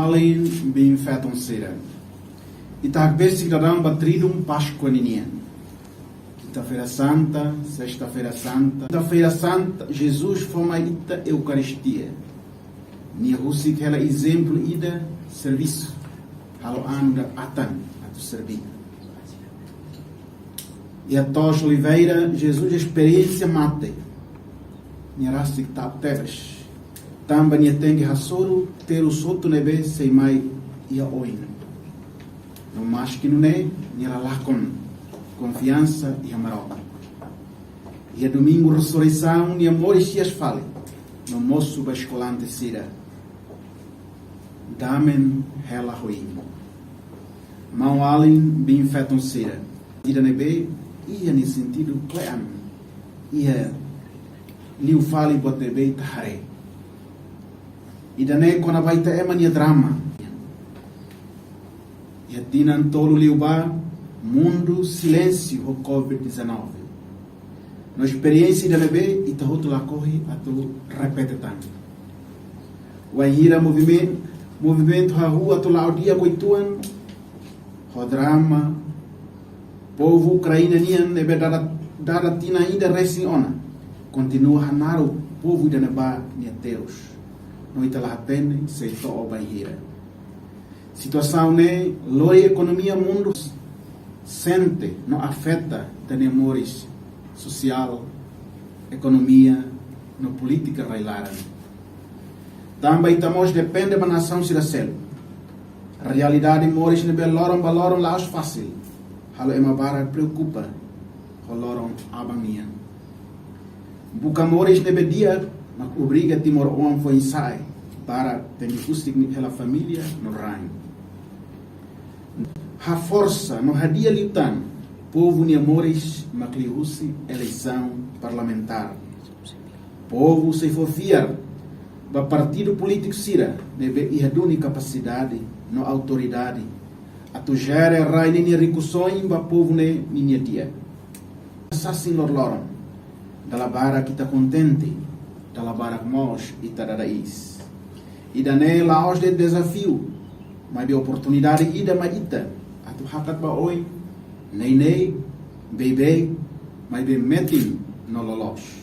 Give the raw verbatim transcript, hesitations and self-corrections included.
Alin biin-feton sira. Ita hakbesik daudaun ba tridun Páskua ninian. Kinta-feira Santa, Sesta-feira Santa. Kinta-feira Santa, Jesus fó mai ita Eukaristia. Nia husik hela ezemplu ida servisu. Halo an ida atan atu serví. Iha to'os Oliveira, Jesus esperiénsia mate. Nia rasik ta'uk tebes. Tanba nia tenke hasoru terus hotu ne'ebé sei mai iha oin. No maski nune'e, nia la lakon konfiansa iha Maromak. Iha Domingu Resureisaun nia moris hi'as fali. No mosu ba eskolante sira. Damen hela ho imi. Maun-alin biin-feton sira. Ida ne'ebé iha nia sentidu kle'an. Iha liu fali buat ne'ebé ita haree. Ida-ne'e kona-ba ita ema nia drama. Iha tinan tolu liubá, mundu silénsiu ho covid dezanove. No esperiénsia ida ne'ebé ita hotu lakohi atu repete tan. Wainhira movimen-, movimentu hahú atu la'o di'ak uitoan, ho drama, povu Ukraina nian ne'ebé dada, dada tinan ida resin ona, kontinua hanaru povu ida-ne'ebá nia terus. No ita la hatene sei to'o bainhira. Situasaun ne'e lori ekonomia mundu sente no afeta ita-nia moris sosiál, ekonomia, no polítika rai-laran. Tanba ita mós depende ba nasaun sira seluk. Realidade moris ne'ebé loron ba loron la'ós fasil. Halo ema barak preokupa ho loron aban nian. Buka moris ne'ebé di'ak mak obriga timoroan foin-sa'e barak tenke husik hela família no rain. Haforsa no hadi'a liután povu nia moris mak liuhusi eleisaun parlamentár. Povu sei fó fiar ba partidu polítiku sira ne'ebé iha duni kapasidade no autoridade atu jere rai ninia rikusoin ba povu ne'e ninia di'ak. Sasin loroloron. Dala barak ita kontente, dala barak mós ita dada iis. Ida-ne'e la'ós de'it dezafiu, maibé oportunidade ida mai ita atu hakat ba oin, ne'e-ne'e, bebeik, maibé metin no loloos.